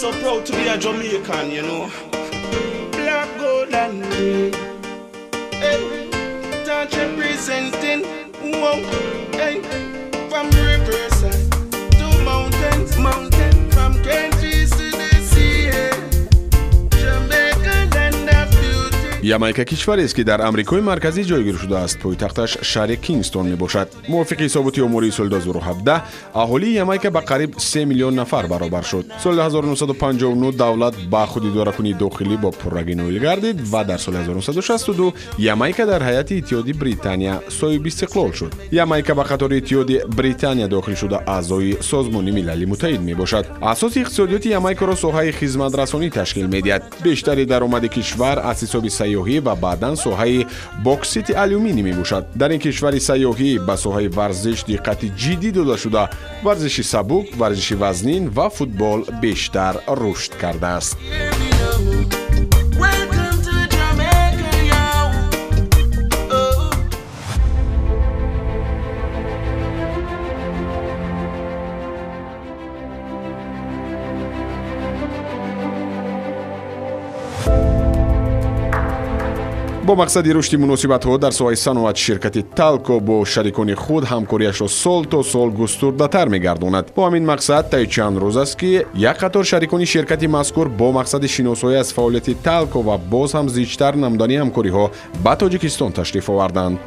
So proud to be a Jamaican. Black, gold and green. Hey, touch representing. Whoa, hey, from riverside to mountains, mountain, from countries to the sea. Yeah. Jamaica land of beauty. Ямайка кишварест, ки дар Амрикои Марказӣ ҷойгир шудааст. Пойтахташ шаҳри Кингстон мебошад. Мувофиқи ҳисоботи омории соли 2017, аҳолии Ямайка ба қариб 3 миллион нафар баробар шуд. Соли 1959 давлат ба худидоракунии дохилӣ бо пуррагӣ ноил гардид ва дар соли 1962 Ямайка дар ҳайати Иттиҳоди Британия соҳиби истиқлол шуд. Ямайка ба қатори Иттиҳоди Британия дохил шуда, аъзои Созмони Милали Муттаҳид мебошад. Асоси иқтисодиёти Ямайкаро соҳаи хизматрасонӣ ташкил медиҳад. Бештари даромади кишвар аз ҳисоби сайёҳӣ ва баъдан соҳаи боксити алюминӣ мебошад. Дар ин кишвари сайёҳӣ ба соҳаи варзиш диққати ҷиддӣ дода шуда, варзиши сабук, варзиши вазнин ва футбол бештар рушд кардааст. Hear me now. Welcome to Jamaica, yo. Oh. Бо мақсади рушди муносибатҳо дар соҳаи саноат ширкати Талко бо шарикони худ ҳамкориашро сол то сол густурдатар мегардонад. Бо ҳамин мақсад таи чанд рӯз аст, ки як қатор шарикони ширкати мазкур бо мақсади шиносоӣ аз фаъолияти Талко ва боз ҳам зичтар намудани ҳамкориҳо ба Тоҷикистон ташриф оварданд.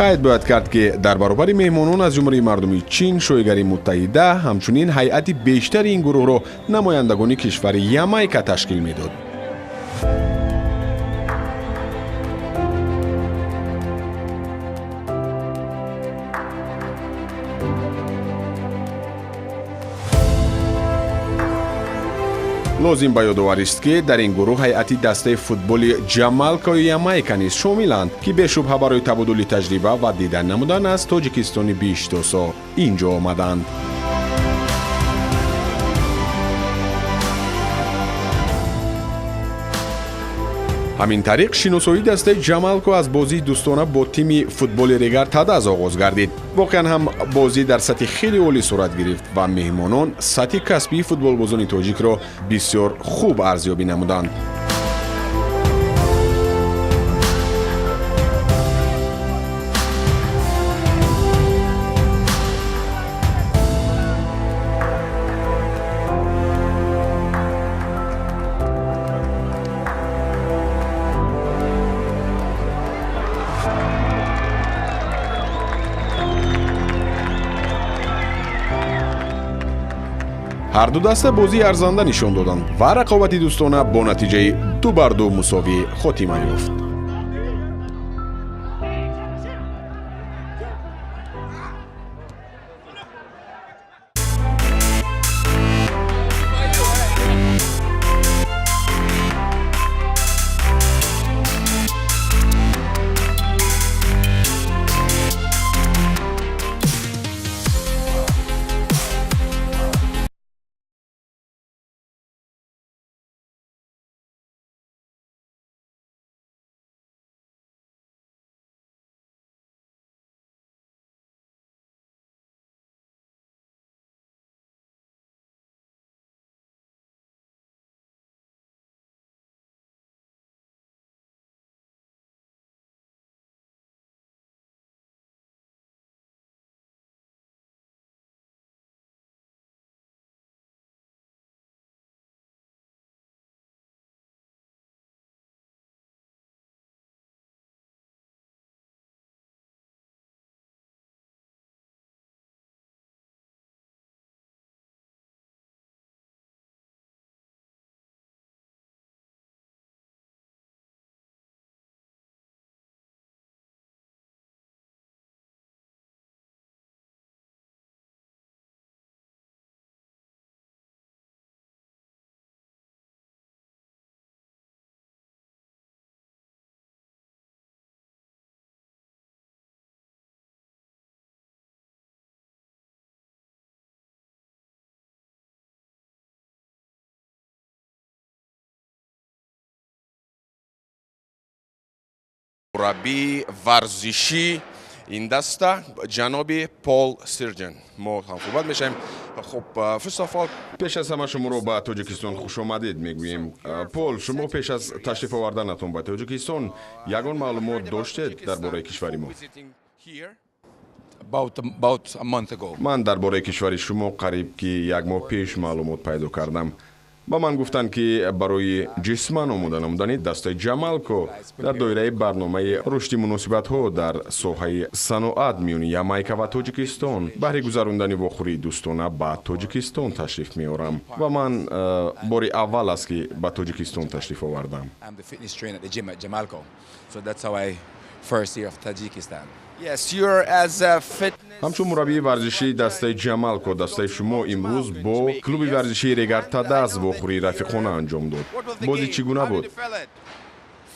Қайд бояд кард, ки дар баробари меҳмонон аз Ҷумҳурии Мардумии Чин, Шоҳигарии Муттаҳида, ҳамчунин ҳайати бештари ин гурӯҳро намояндагони кишвари Ямайка ташкил медод. Лозим ба ёдоварист, ки дар ин гурӯҳ ҳайати дастаи футболи Ҷамалкои Ямайка низ шомиланд, ки бешубҳа барои табодули таҷриба ва дидан намудан аз Тоҷикистони биҳиштосо ин ҷо омаданд. Ҳамин тариқ, шиносоии дастаи Ҷамалко аз бозии дӯстона бо тими футболи Регар Тадаз оғоз гардид. Воқеан ҳам бозӣ дар сатҳи хеле олӣ сурат гирифт ва меҳмонон сатҳи касбии футболбозони тоҷикро бисёр хуб арзёбӣ намуданд. Ҳарду даста бозии арзанда нишон доданд ва рақобати дӯстона бо натиҷаи 2-2 мусовӣ хотима ёфт. Мураббии варзишии ин даста, ҷаноби Пол Сирҷен, мо ҳамсӯҳбат мешавем. Хуб, first of all, пеш аз ҳама шуморо ба Тоҷикистон хушомадед мегӯем. Пол, шумо пеш аз ташриф оварданатон ба Тоҷикистон ягон маълумот доштед дар бораи кишвари мо? About a month ago. Ман дар бораи кишвари шумо қариб ки як моҳ пеш маълумот пайдо кардам. Ба ман гуфтанд, ки барои ҷисман омода намудани дастаи Ҷамалко дар доираи барномаи рушди муносибатҳо дар соҳаи саноат миёни Ямайка ва Тоҷикистон баҳри гузарондани вохӯрии дӯстона ба Тоҷикистон ташриф меорам ва ман бори аввал аст, ки ба Тоҷикистон ташриф овардам. I'm the fitness trainer at the gym at Jamalco. So that's how I first hear of Tajikistan. Yes, you're as a fitness Ҳамчун мураббии варзишии дастаи Ҷамалко, дастаи шумо имрӯз бо клуби варзишии Регар-ТадАЗ вохӯрии рафиқона анҷом дод. Бозӣ чӣ гуна буд?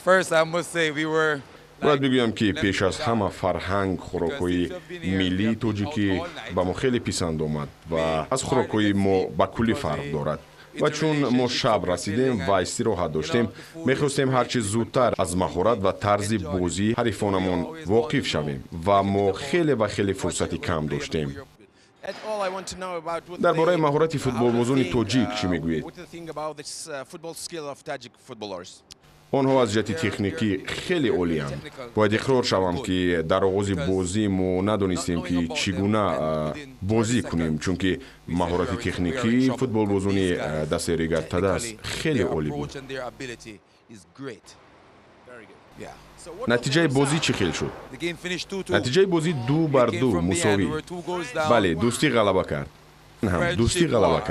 First, I must say we were Бояд бигӯям, ки пеш аз ҳама фарҳанг, хӯрокҳои миллии тоҷикӣ ба мо хеле писанд омад ва аз хӯрокҳои мо ба куллӣ фарқ дорад. Ва чун мо шаб расидем ва истироҳат доштем, мехостем ҳарчи зудтар аз маҳорат ва тарзи бозии ҳарифонамон воқиф шавем ва мо хеле ва хеле фурсати кам доштем. Дар бораи маҳорати футболбозони тоҷик чӣ мегӯед? Онҳо аз ҷиҳати техникӣ хеле олиянд. Бояд иқрор шавам, ки дар оғози бозӣ мо надонистем, ки чӣ гуна бозӣ кунем, чунки маҳорати техникии футболбозони дастаи Регар-ТадАЗ хеле олӣ буд. Натиҷаи бозӣ чӣ хел шуд? Натиҷаи бозӣ 2-2, мусовӣ. Бале, дӯстӣ ғалаба кард. Ҳам дӯстӣ ғалаба кард.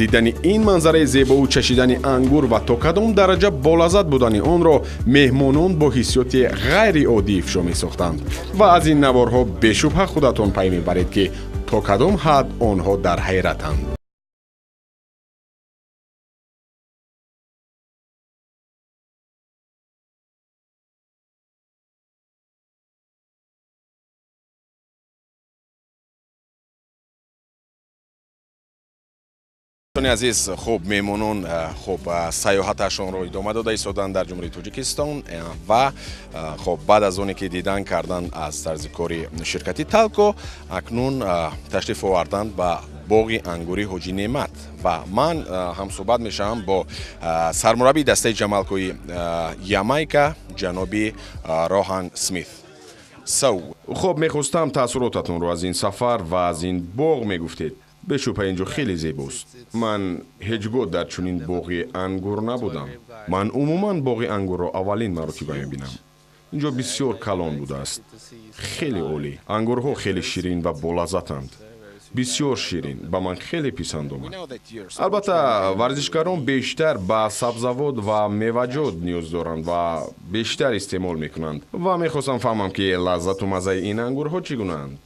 Дидани ин манзараи зебоу чашидани ангур ва то кадом дараҷа болаззат будани онро меҳмонон бо ҳиссиёти ғайриоддӣ ифшо месохтанд ва аз ин наворҳо бешубҳа худатон пай мебаред, ки то кадом ҳад онҳо дар ҳайратанд. Дӯстони азиз, хуб, меҳмонон хуб, сайёҳаташонро идома дода истоданд дар Ҷумҳурии Тоҷикистон ва хуб, баъд аз оне ки дидан карданд аз тарзи кори ширкати Талко, акнун ташриф оварданд ба боғи ангури Ҳоҷи Неъмат ва ман ҳамсӯҳбат мешавам бо сармураббии дастаи Ҷамалкои Ямайка, ҷаноби Роҳан Смит. So Хуб, мехостам таассуротатонро аз ин сафар ва аз ин боғ мегуфтед. Бешубҳа, инҷо хеле зебост. Ман ҳеҷ гоҳ дар чунин боғи ангур набудам. Ман умуман боғи ангурро аввалин маротиба мебинам. Инҷо бисёр калон будааст, хеле олӣ. Ангурҳо хеле ширин ва болаззатанд. Бисёр ширин, ба ман хеле писанд омад. Албатта, варзишгарон бештар ба сабзавот ва меваҷот ниёз доранд ва бештар истеъмол мекунанд ва мехостам фаҳмам, ки лаззату маззаи ин ангурҳо чӣ гунаанд.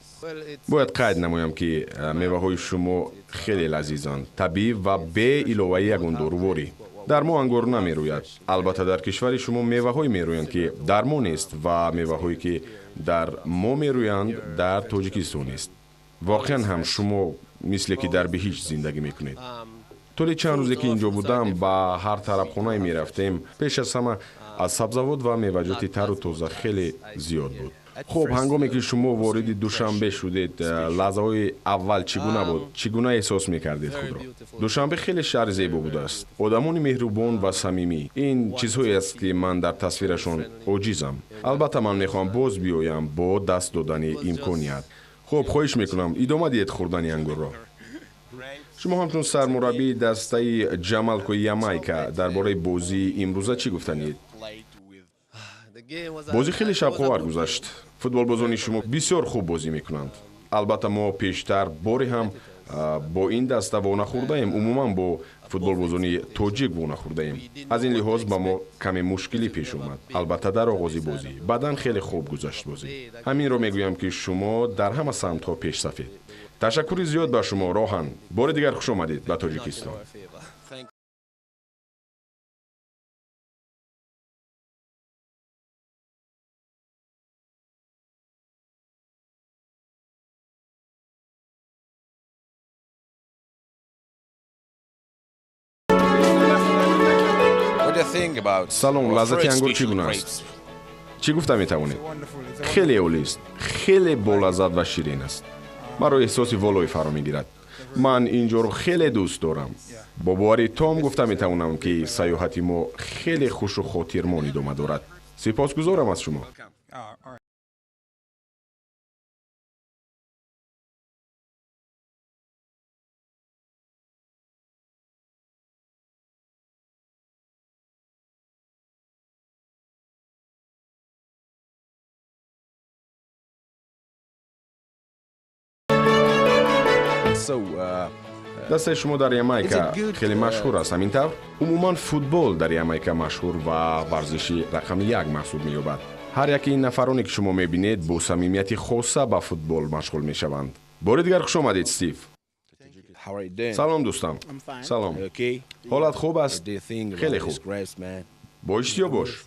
Бояд қайд намоям, ки меваҳои шумо хеле лазизанд, табиӣ ва бе иловаи ягон доруворӣ. Дар мо ангур намерӯяд. Албатта, дар кишвари шумо меваҳое мерӯянд, ки дар мо нест, ва меваҳое, ки дар мо мерӯянд, дар Тоҷикистон нест. Воқеан ҳам шумо мисле ки дар биҳишт зиндагӣ мекунед. Тӯли чанд рӯзе ки инҷо будам, ба ҳар тарабхонае мерафтем, пеш аз ҳама аз сабзавот ва меваҷоти тару тоза хеле зиёд буд. Хуб, ҳангоме ки шумо вориди Душанбе шудед, лаҳзаҳои аввал чӣ гуна буд? Чӣ гуна эҳсос мекардед худро? Душанбе хеле шаҳри зебо будааст, одамони меҳрубон ва самимӣ. Ин чизҳое аст, ки ман дар тасвирашон оҷизам. Албатта, ман мехоҳам боз биёям бо даст додани имконият. Хуб, хоҳиш мекунам, идома диҳед хӯрдани ангурро. Шумо ҳамчун сармураббии дастаи Ҷамалкои Ямайка дар бораи бозии имрӯза чӣ гуфтанед? Бозӣ хеле шавқовар гузашт. Футболбозони шумо бисёр хуб бозӣ мекунанд. Албатта, мо пештар боре ҳам бо ин даста вонахӯрдаем, умуман бо футболбозони тоҷик вонахӯрдаем. Аз ин лиҳоз ба мо каме мушкилӣ пеш омад, албатта, дар оғози бозӣ. Баъдан хеле хуб гузашт бозӣ. Ҳаминро мегӯям, ки шумо дар ҳама самтҳо пешсафед. Ташаккури зиёд ба шумо, Роҳан. Бори дигар хуш омадед ба Тоҷикистон. Салом, лаззати ангур чӣ гуна аст? Чӣ гуфта метавонед? Хеле олист, хеле болаззат ва ширин аст. Маро эҳсоси волое фаро мегирад. Ман ин ҷоро хеле дӯст дорам. Бо бовари том гуфта метавонам, ки сайёҳати мо хеле хушу хотирмон идома дорад. Сипосгузорам аз шумо. Дастаи шумо дар Ямайка хеле машҳур аст, ҳамин тавр? Умуман, футбол дар Ямайка машҳур ва варзиши рақами як маҳсуб меёбад. Ҳар яке ин нафароне, ки шумо мебинед, бо самимияти хоса ба футбол машғул мешаванд. Бори дигар хуш омадед, Стив. Салом, дӯстам. Салом, ҳолат хуб аст? Хеле хуб, бо иштиҳо бош.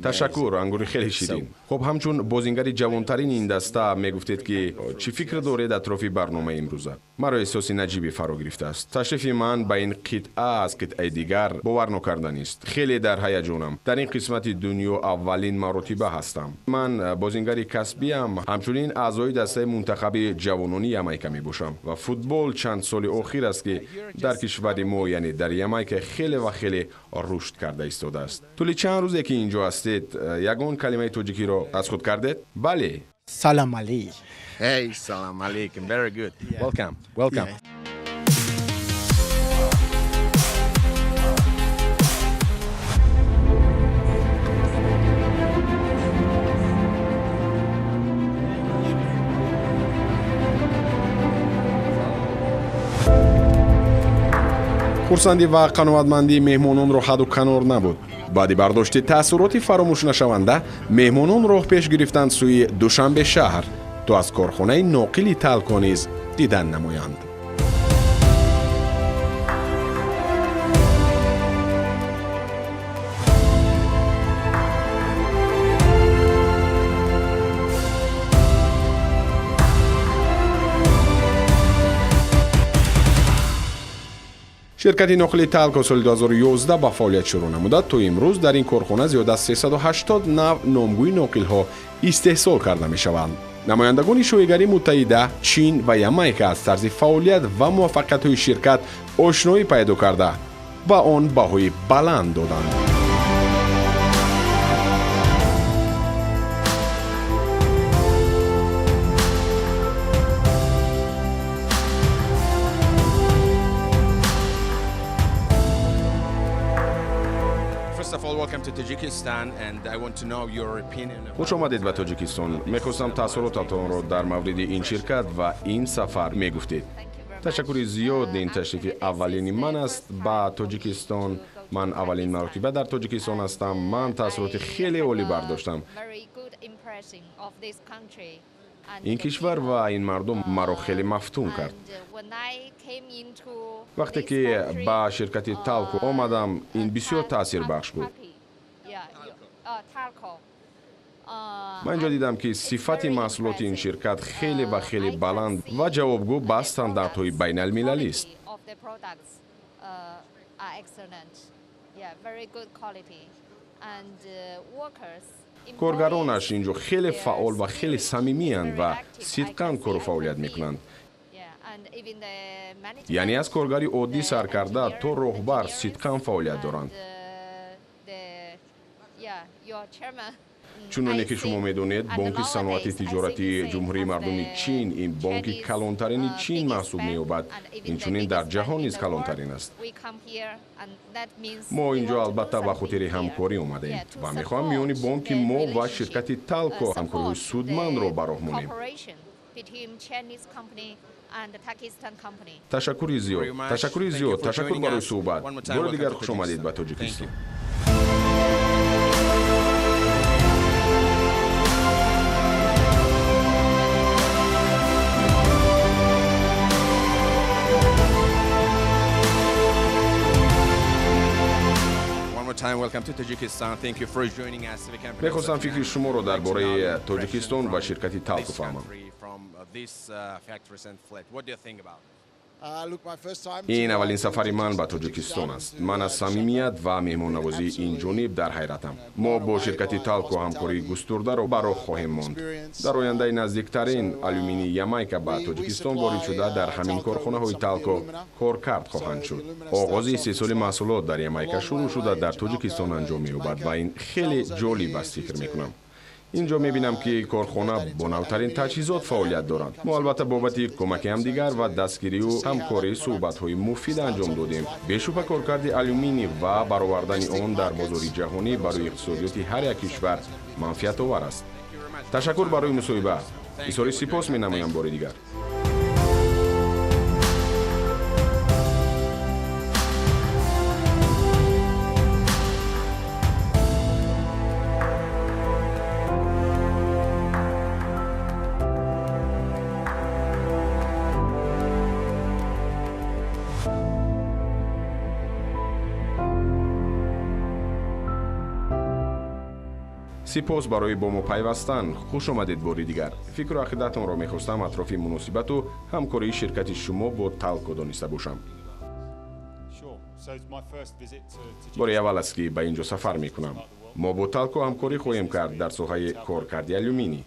Ташаккур, ангури хеле ширин. Хуб, ҳамчун бозингари ҷавонтарини ин даста мегуфтед, ки чӣ фикр доред атрофи барномаи имрӯза? Маро эҳсоси наҷибе фаро гирифтааст. Ташрифи ман ба ин қитъа аз қитъаи дигар боварнокарданист. Хеле дар ҳаяҷонам. Дар ин қисмати дунё аввалин маротиба ҳастам. Ман бозингари касбиам, ҳамчунин аъзои дастаи мунтахаби ҷавонони Ямайка мебошам ва футбол чанд соли охир аст, ки дар кишвари мо, яъне дар Ямайка, хеле ва хеле рушд карда истодааст. Тӯли чанд рӯзе ки инҷо ҳастед, ягон калимаи тоҷикиро аз худ кардед? Бале. Салам алейкум. Hey, salam alaikum. Very good. Yeah. Welcome. Welcome. Yeah. Хурсандӣ ва қаноатмандии меҳмононро ҳадду канор набуд. Баъди бардошти таассуроти фаромӯшнашаванда, меҳмонон роҳ пеш гирифтанд сӯи Душанбе шаҳр, то аз корхонаи ноқили Талко низ дидан намоянд. Ширкати ноқили Талко соли 2011 ба фаъолият шурӯъ намуда, то имрӯз дар ин корхона зиёда аз 380 нав номгӯи ноқилҳо истеҳсол карда мешаванд. Намояндагони шоҳигарии Муттаҳида, Чин ва Ямайка аз тарзи фаъолият ва муваффақиятҳои ширкат ошноӣ пайдо карда, ба он баҳои баланд доданд. First of all, welcome to Tajikistan, and I want to know your opinion. Хуш омадед ба Тоҷикистон. Мехостам таассуротатонро дар мавриди ин ширкат ва ин сафар мегуфтед. Ташаккури зиёд. Ин ташрифи аввалини ман аст ба Тоҷикистон. Ман аввалин маротиба дар Тоҷикистон ҳастам. Ман таассуроти хеле олӣ бардоштам. Ин кишвар ва ин мардум маро хеле мафтун кард. Вақте ки ба ширкати Талко омадам, ин бисёр таъсирбахш буд. Ман инҷо дидам, ки сифати маҳсулоти ин ширкат хеле ва хеле баланд ва ҷавобгӯ ба стандартҳои байналмилалист. Коргаронаш ин ҷо хеле фаъол ва хеле самимиянд ва сидқан кору фаъолият мекунанд, яъне аз коргари оддӣ сар карда то роҳбар сидқан фаъолият доранд. Чуноне ки шумо медонед, Бонки саноати тиҷоратии Ҷумҳурии Мардуми Чин ин бонки калонтарини Чин маҳсуб меёбад, инчунин дар ҷаҳон низ калонтарин аст. Мо ин ҷо албатта ба хотири ҳамкорӣ омадем ва мехоҳам миёни бонки мо ва ширкати Талко ҳамкориҳои судмандро ба роҳ монем. Ташаккури зиёд, ташаккури зиёд, ташаккур барои суҳбат. Бори дигар хуш омадед ба Тоҷикистон. Мехостам фикри шуморо дар бораи Тоҷикистон ва ширкати Талко фаҳмам. Ин аввалин сафари ман ба Тоҷикистон аст. Ман аз самимият ва меҳмоннавозии ин ҷониб дар ҳайратам. Мо бо ширкати Талко ҳамкории густурдаро ба роҳ хоҳем монд. Дар ояндаи наздиктарин алюминии Ямайка ба Тоҷикистон ворид шуда, дар ҳамин корхонаҳои Талко коркард хоҳанд шуд. Оғози истеҳсоли маҳсулот дар Ямайка шурӯъ шуда, дар Тоҷикистон анҷом меёбад ва ин хеле ҷолиб аст, фикр мекунам. Ин ҷо мебинам, ки корхона бо навтарин таҷҳизот фаъолият доранд. Мо албатта бобати кӯмаки ҳамдигар ва дастгирию ҳамкорӣ суҳбатҳои муфид анҷом додем. Бешубҳа, коркарди алюминий ва баровардани он дар бозори ҷаҳонӣ барои иқтисодиёти ҳар як кишвар манфиатовар аст. Ташаккур барои мусоҳиба. Изҳори сипос менамоям бори дигар. Сипос барои бо мо пайвастан. Хуш омадед бори дигар. Фикру ақидатонро мехостам атрофи муносибату ҳамкории ширкати шумо бо Талко дониста бошам. Бори аввал аст, ки ба ин ҷо сафар мекунам. Мо бо Талко ҳамкорӣ хоҳем кард дар соҳаи коркарди алюминий.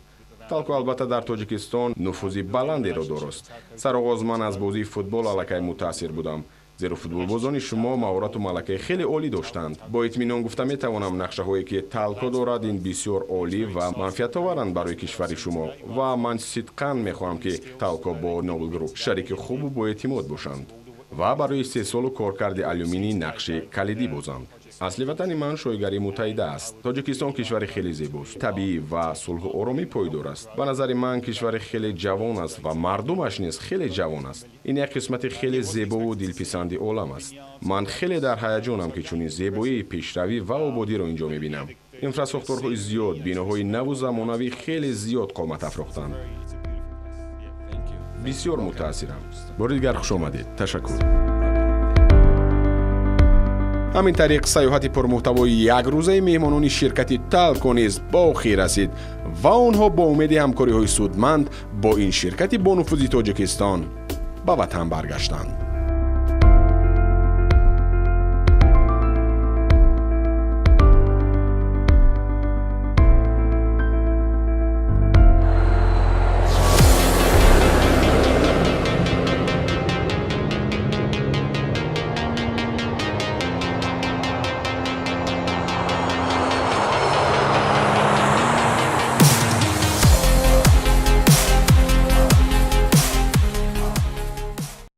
Талко албатта дар Тоҷикистон нуфузи баландеро дорост. Сароғоз ман аз бозии футбол аллакай мутаассир будам, зеро футболбозони шумо маҳорату малакаи хеле олӣ доштанд. Бо итминон гуфта метавонам, нақшаҳое ки Талко дорад, ин бисёр олӣ ва манфиатоваранд барои кишвари шумо ва ман сидқан мехоҳам, ки Талко бо Нобл Груп шарики хубу боэътимод бошанд ва барои истеҳсолу коркарди алюминий нақши калидӣ бозанд. Асли ватани ман Шоҳигарии Муттаҳида аст. Тоҷикистон кишвари хеле зебост, табиӣ ва сулҳу оромӣ пойдор аст. Ба назари ман, кишвари хеле ҷавон аст ва мардумаш низ хеле ҷавон аст. Ин як қисмати хеле зебову дилписанди олам аст. Ман хеле дар ҳаяҷонам, ки чунин зебоӣ, пешравӣ ва ободиро ин ҷо мебинам. Инфрасохторҳои зиёд, биноҳои наву замонавӣ хеле зиёд қомат афрохтанд. Бисёр мутаассирам. Бори дигар хуш омадед. Ташаккур. Ҳамин тариқ саёҳати пурмуҳтавои якрӯзаи меҳмонони ширкати Талко низ ба охир расид ва онҳо бо умеди ҳамкориҳои судманд бо ин ширкати бонуфузи Тоҷикистон ба ватан баргаштанд.